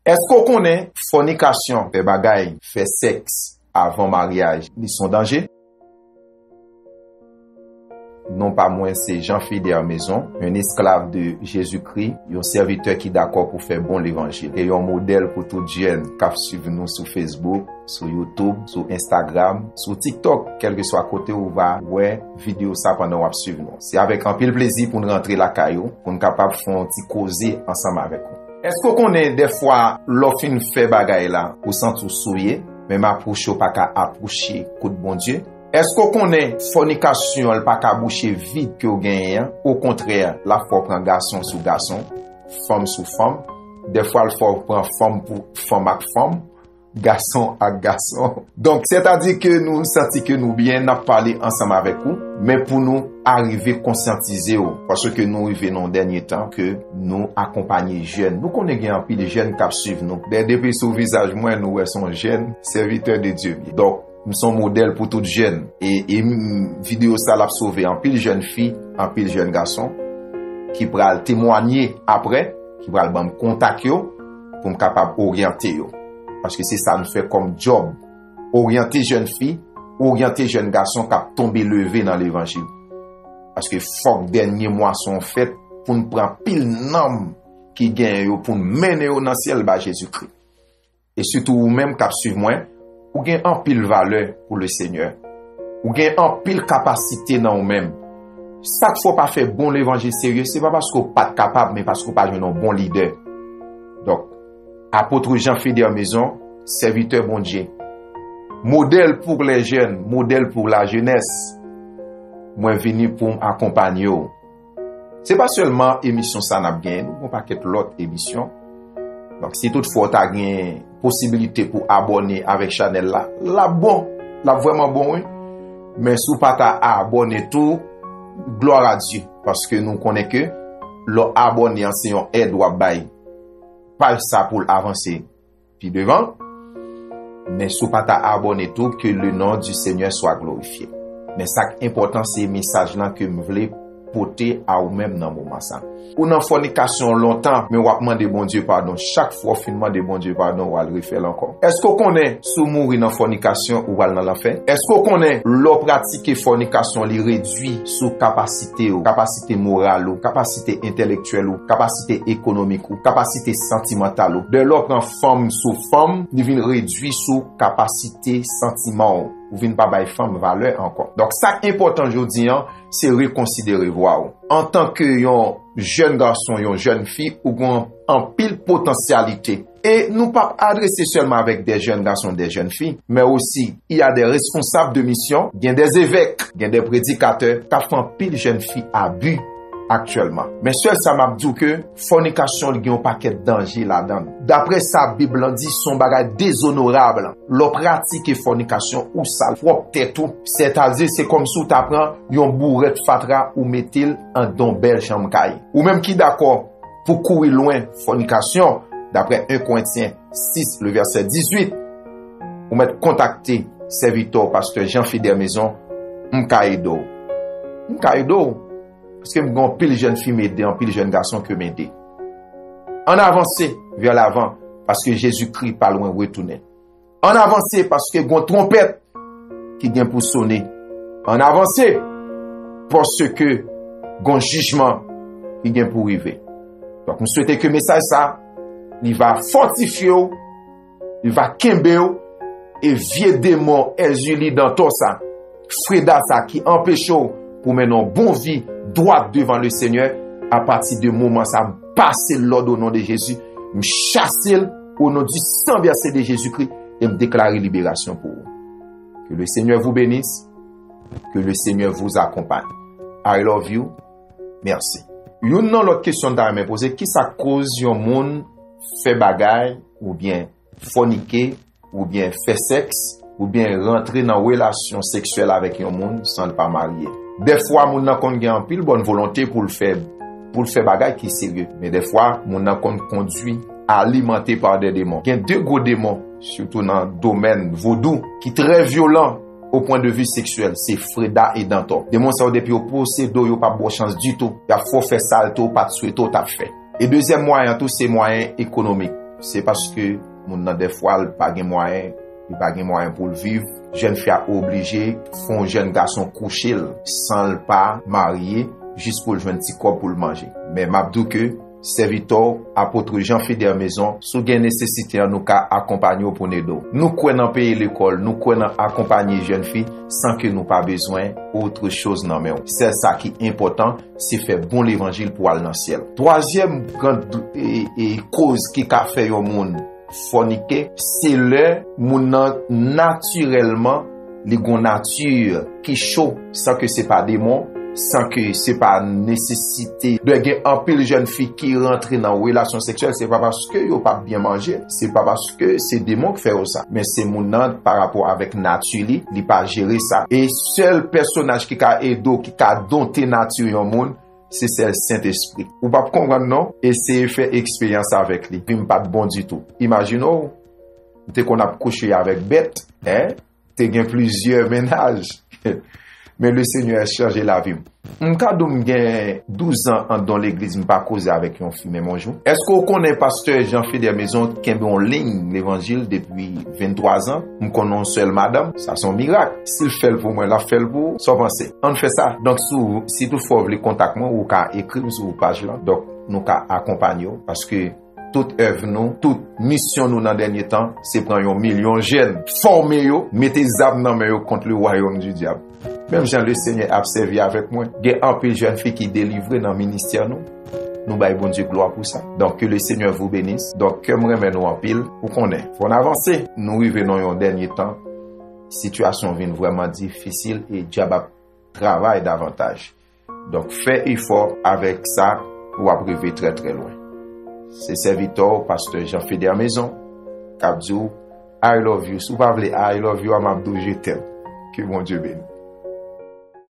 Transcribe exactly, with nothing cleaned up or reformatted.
Èske w konnen fònikasyon, fè bagay, fè sèks avan maryaj, li se yon danje? Non pa mwen se Jean Philder Maison, yon esklav de Jezikri, yon sèvitè ki dakò pou fè bon levanjil, e yon modèl pou tout jèn k ap swiv nou sou Facebook, sou YouTube, sou Instagram, sou TikTok, kèlkeswa kote ou va wè videyo sa pandan w ap swiv nou. Se avèk anpil plezi pou n rantre lakay ou, pou n kapab fè yon ti koze ansanm avèk ou. Èske w konnen dèfwa lè w fin fè bagay la, ou santi w souye, menm apwoche w pa ka apwoche kout Bondye? Èske w konnen fònikasyon an pa ka bouche vid ke w genyen an? Okontrè, l ap fè w pran gason sou gason, fanm sou fanm. Dèfwa l fè w pran fanm pou fanm ak fanm, gason ak gason. Donk, sètadi ke nou santi ke nou byen, n ap pale ansanm avèk ou, men pou nou arive konsyantize w, paske nou rive nan yon dènye tan ke nou akonpanye jèn. Nou konnen gen anpil jèn k ap swiv nou. Dè depi sou vizaj mwen, nou wè se yon jèn sèvitè de Dye m ye. Donk, m se yon modèl pou tout jèn. E, e m, videyo sa l ap sove anpil jèn fi, anpil jèn gason ki pral temwanye apre, ki pral ban m kontak yo pou m kapab oryante yo. Paske se sa n fè kòm djòb. Oryante jèn fi, oryante jèn gason k ap tonbe leve nan levanjil. Paske fòk dènye mwason an fèt pou n pran pil nanm ki genyen yo pou n mennen yo nan syèl ba Jezikri. E sitou ou menm k ap swiv mwen, ou gen anpil valè pou Lesenyè. Ou gen anpil kapasite nan ou menm. Sa k fè w pa fè bon levanjil serye, se pa paske w pa t kapab, men paske w pa jwenn yon bon lidè. Donk, Apôtre Jean Philder Maison, sèvitè Bondye, modèl pou lè jèn, modèl pou lajenès, mwen vini pou m akonpanye w. Se pa sèlman emisyon sa n ap genyen, nou gen yon pakèt lòt emisyon. Donk, si toutfwa w ta gen posibilite pou abòne avèk chanèl la, l ap bon, l ap vrèman bon, wi. Men si w pa ta abòne tou, glwa a Dye, paske nou konnen ke lè w abòne an, se yon èd w ap bay paj sa pou l avanse pi devan. Men si w pa ta abòne tou, que le nom du Seigneur soit glorifié. Men sa k enpòtan, se mesaj lan ke m vle pote a ou menm nan moman sa. Ou nan fònikasyon lontan, men w ap mande Bondye padon. Chak fwa w fin mande Bondye padon, w al refè l ankò. Èske w konnen si w mouri nan fònikasyon, ou pral nan lanfè? Èske w konnen lè w pratike fònikasyon, li redwi sou kapasite w, kapasite moral ou, kapasite entèlektyèl ou, kapasite ekonomik ou, kapasite santimantal ou? Dè lè w pran fanm sou fanm, li vin redwi sou kapasite santiman w. Ou vin pa bay fanm valè ankò. Donk, sa k enpòtan jodi an, se rekonsidere vwa w. Antanke yon jèn gason, yon jèn fi, ou gen anpil potansyalite. E nou p ap adrese sèlman avèk de jèn gason, de jèn fi, men osi, il y a des responsables de mission, gen de evèk, gen de predikatè k ap fè anpil jèn fi abi aktyèlman. Men sèl sa m ap di w ke fònikasyon li gen yon pakèt danje ladan l. Daprè sa Bib lan di, se yon bagay dezonorab. Lè w pratike fònikasyon, ou sal pwòp tèt ou. Sètadi, se kòmsi w ta pran yon bourèt fatra, ou mete l anndan yon bèl chanm kay. Ou menm ki dakò pou kouri lwen fònikasyon, daprè en Korentyen sis, le vèsè dizuit, ou mèt kontakte sèvitè w, pastè Jean Philder Maison, m ka ede w. M ka ede w. Paske m gen anpil jèn fi m ede, anpil jèn gason ke m ede. Ann avanse vè lavan, paske Jezikri pa lwen retounen. Ann avanse, paske gen yon twonpèt ki gen pou sone. Ann avanse, paske gen yon jijman ki gen pou rive. Donk, m swete ke mesaj sa, li va fòtifye w, li va kenbe w, e vye demon Èzili Dantò sa, Freda sa ki anpeche w pou mennen yon bon vi dwat devan Lesenyè, apati de moman sa, m pase lòd o non de Jezi, m chase l o non di san vèse de Jezikri, e m deklare liberasyon pou ou. Que le Seigneur vous bénisse, que le Seigneur vous accompagne. I love you. Merci. Youn nan lòt kesyon m ta renmen poze, kisa k koz yon moun fè bagay oubyen fònike, oubyen fè sèks, oubyen rantre nan relasyon seksyèl avèk yon moun san l pa marye? Dèfwa, moun nan konn gen anpil bòn volonte pou l fè, pou l fè bagay ki serye, men dèfwa, moun nan konn kondui alimante pa de demon. Gen de gwo demon, sitou nan domèn vodou, ki trè vyolan o pwen de vi seksyèl, se Freda e Dantò. Demon sa yo, depi yo posede w, yo p ap ba w chans ditou. Y ap fè w fè sa w tou pa t swete w t ap fè. E dezyèm mwayen an tou, se mwayen ekonomik. Se paske moun nan dèfwa l pa gen mwayen, li pa gen mwayen pou l viv. Jèn fi a oblije fè yon jèn gason kouche l san l pa marye, jis pou l jwenn ti kòb pou l manje. Men m ap di w ke sèvitè w, apot Jean Fider Maison, si w gen nesesite an, nou ka akonpanye w pou n ede w. Nou kwè nan peye lekòl, nou kwè nan akonpanye jèn fi san ke nou pa bezwen otre choz nan men w. Sèl sa ki enpòtan, se fè bon levanjil pou al nan syèl. Twazyèm gran e, e, koz ki ka fè yon moun fònike, se lè moun nan natirèlman li gon nati ki cho, san ke se pa demon, san ke se pa nesesite. De gen anpil jèn fi ki rantre nan relasyon seksyèl, se pa paske yo pa byen manje, se pa paske se demon ki fè yo sa, men se moun nan pa rapò avèk nati li, li pa jere sa. E sèl pèsonaj ki ka ede w, ki ka donte nati yon moun, se sèl Sentespri. Ou p ap konprann non, eseye fè eksperyans avèk li. Vi m pa t bon ditou. Imajine w, m te konn ap kouche avèk bèt, en, te gen plizyè mennaj. Men Lesenyè chanje lavi m. M ka di w m gen douz an anndan legliz, m pa koze avèk yon fi menm yon jou. Èske w konnen pastè Jean Fider Maison kenbe yon liy levanjil depi venntwa zan? M konnen yon sèl madanm, sa se yon mirak. Si l fè l pou mwen, l ap fè l pou ou. Sa w panse? Ann fè sa. Donk, si w, si toutfwa w vle kontak mwen, ou ka ekri m sou paj lan. Donk, nou ka akonpanye w, paske tout èv nou, tout misyon nou nan dènye tan, se pran yon milyon jèn, fòme yo, mete zam nan men yo kont le wayòm di dyab. Menm jan Lesenyè ap sèvi avèk mwen, gen anpil jèn fi ki delivre nan ministè nou. Nou bay Bondye glwa pou sa. Donk, ke Lesenyè vou benis. Donk, kè m renmen nou anpil. Ou konnen, fò n avanse. Nou rive nan yon dènye tan. Sitiyasyon vin vrèman difisil e dyab ap travay davantaj. Donk, fè efò avèk sa, w ap rive trè, trè lwen. Se sèvitè w, pastè Jean Fider Maison, k ap di w, I love you. Si w pa vle I love you a, m ap di w je t'aime. Ke Bondye beni.